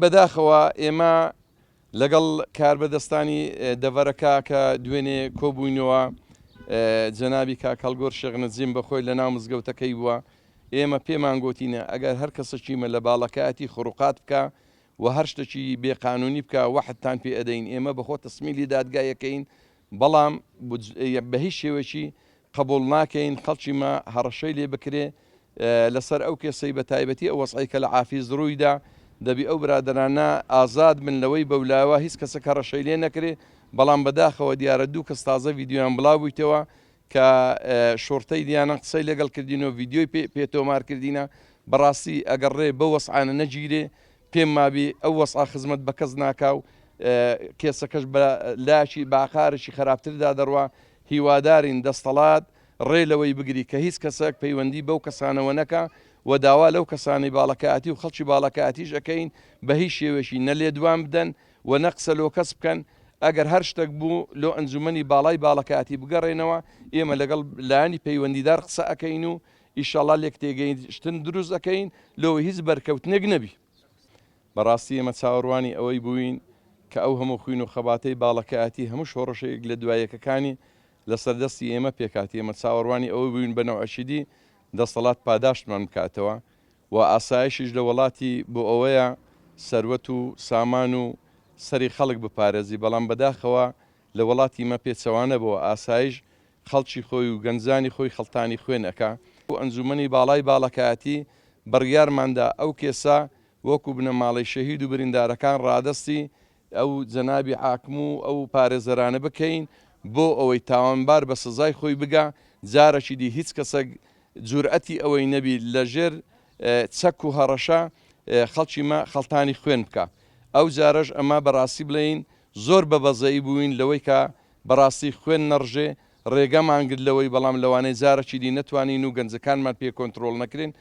بەداخەوە ئێمە لەگەڵ کاربەدەستانی دەڤەرەکە کە دوێنێ کۆبووینەوە، جەنابی کاک هەڵگۆر شێخ نەجیم بەخۆی لەناو مزگەوتەکەی بووە، ئێمە پێمان گۆتینە ئەگەر هەر کەسەکیمە لە باڵەکایەتی خروقات بکا و هەر شتەکی بێ قانونی بکا وەحدتان پێ ئەدەین، ئێمە بەخۆ تەسمیلی دادگای ئەکەین، بەڵام بە هیچ شێوەکی قبوڵ ناکەین خەڵکی مە هەڕەشەی لێ بکرێ لەسەر ئەو کێسەی بە تایبەتی ئەو وەزعەی کە لە عافیز ڕوویدا دەبی ئەو برادەرانە ئازاد بن لەوەی بەولاوە هیچ کەسەک هەڕەشەی لێ نەکرێ بەڵام بەداخەوە دیارە دوو کەس تازە ڤیدیۆیان بڵاو بوویتەوە کە شوڕتەی دیانە قسەی لەگەڵ کردین و ڤیدیۆی پێ پێ تۆمار کردینە بەڕاستی ئەگەر ڕێ بەو وەزعانە نەگیرێ پێم مابی ئەو وەزعە خزمەت بە کەس ناکا و کێسەکەش بە لایەکی بە ئاقارێکی خەراپتردا دەڕوا هیوادارین دەستەڵات ڕێ لەوەی بگری کە هیچ کەسەک پەیوەندی بەو کەسانەوە نەکا و داوا لەو کەسانەی باڵەکایەتی و خەڵکی باڵەکایەتیش ئەکەین بە هیچ شێوەیەکی نە لێدوان بدەن و نە قسە لۆ کەس بکەن ئەگەر هەر شتەک بوو لۆ ئەنجومەنی باڵای باڵەکایەتی بگەڕێنەوە ئێمە لەگەڵ لایەنی پەیوەندیدار قسە ئەکەین و ئیشەڵا لێکتێگەیشتن دروست ئەکەین لۆوەی هیچ بەرکەوتنێک نەبی. بەڕاستی ئێمە چاوەڕوانی ئەوەی بووین کە ئەو هەموو خوین و خەباتەی باڵەکایەتی هەموو شۆڕشێک لە دوایەکەکانی لەسەر دەستی ئێمە پێکهاتی ئێمە چاوەڕوانی ئەوە بووین بە نەوعێکی دی دەسەڵات پاداشتمان بکاتەوە و ئاسایشیش لە وەڵاتی بۆ ئەوەیە سەروەت و سامان و سەری خەڵک بپارێزی بەڵام بەداخەوە لە وەڵاتی مە پێچەوانە بۆوە ئاسایش خەڵکی خۆی و گەنجانی خۆی خەڵتانی خوێن ئەکا. ئەنجومەنی باڵای باڵەکایەتی بڕیارماندا ئەو کێسە وەکو بنەماڵەی شەهید و بریندارەکان ڕادەستی ئەو جەنابی حاکم و ئەو پارێزەرانە بکەین بۆ ئەوەی تاوانبار بە سزای خۆی بگا، جارەکی دی هیچ کەسەک جورئەتی ئەوەی نەبی لە ژێر چەک و هەڕەشە خەڵکی مە خەڵتانی خوێن بکا. ئەو جارەش ئەمە بەڕاستی بڵێین زۆر بە بەزەیی بووین لەوەی کە بەڕاستی خوێن نەڕژێ، ڕێگەمان گرت لەوەی بەڵام لەوانەیە جارەکی دی نەتوانین و گەنجەکانمان پێ کۆنترۆڵ نەکرێن.